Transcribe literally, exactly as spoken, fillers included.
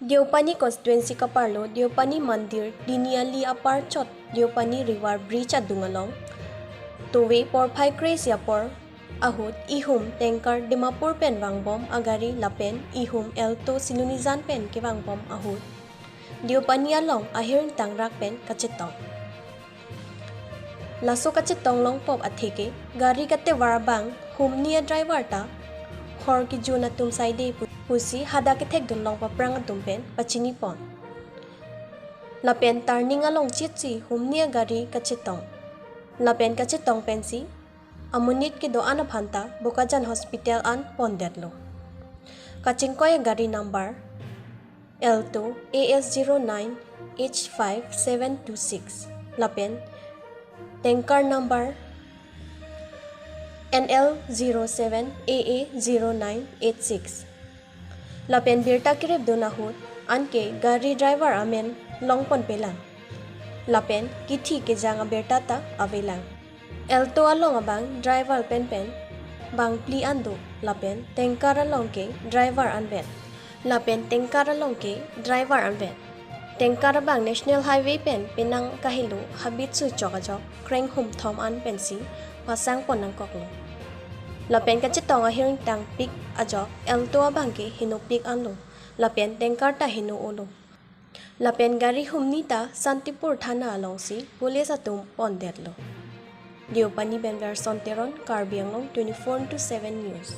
Deopani constituency kaparlo Deopani Mandir Tiniali apar chot Deopani River Bridge adung along tove porphai kre-isi apor ahut ihum tanker Dimapur pen vangbom agari lapen ihum Alto Silonijan pen kevangbom ahut Deopani along ahir ingtang rak pen kachetong. Laso kachetong longpop atheke gari katevar abang humni a-driver ta hor kejun atum saide pu-, pusi hadak kethekdun long paprang atum pen pachinipon. Lapen turning along chitsi humni agari kachetong. Lapen kachetong pensi amonit kedo-an aphanta Bokajan Hospital an pondetlo. Kachingkoi agari number Alto A S zero nine H five seven two six lapen tanker number N L zero seven A A zero nine eight six. Lapen birta keripdun ahut anke gari driver amen longponpelang. Lapen kithi kejang abirta ta avelang. Alto along abang driver pen pen bangphli an do lapen tanker along ke driver anvet. Lapen tanker along ke driver anvet. Tanker abang National Highway pen penang kahelo habit sui chok ajok kreng humthom an pensi pasangpon nangkoklo. Lapen kachetong ahir ingtangpik ajok Alto abang ke henopik anlo. Lapen tanker ta heno-olo. Lapen gari humni ta Santipur Thana alongsi police atum pondetlo. Deopani pen Verson Teron, Karbi Anglong twenty-four into seven News.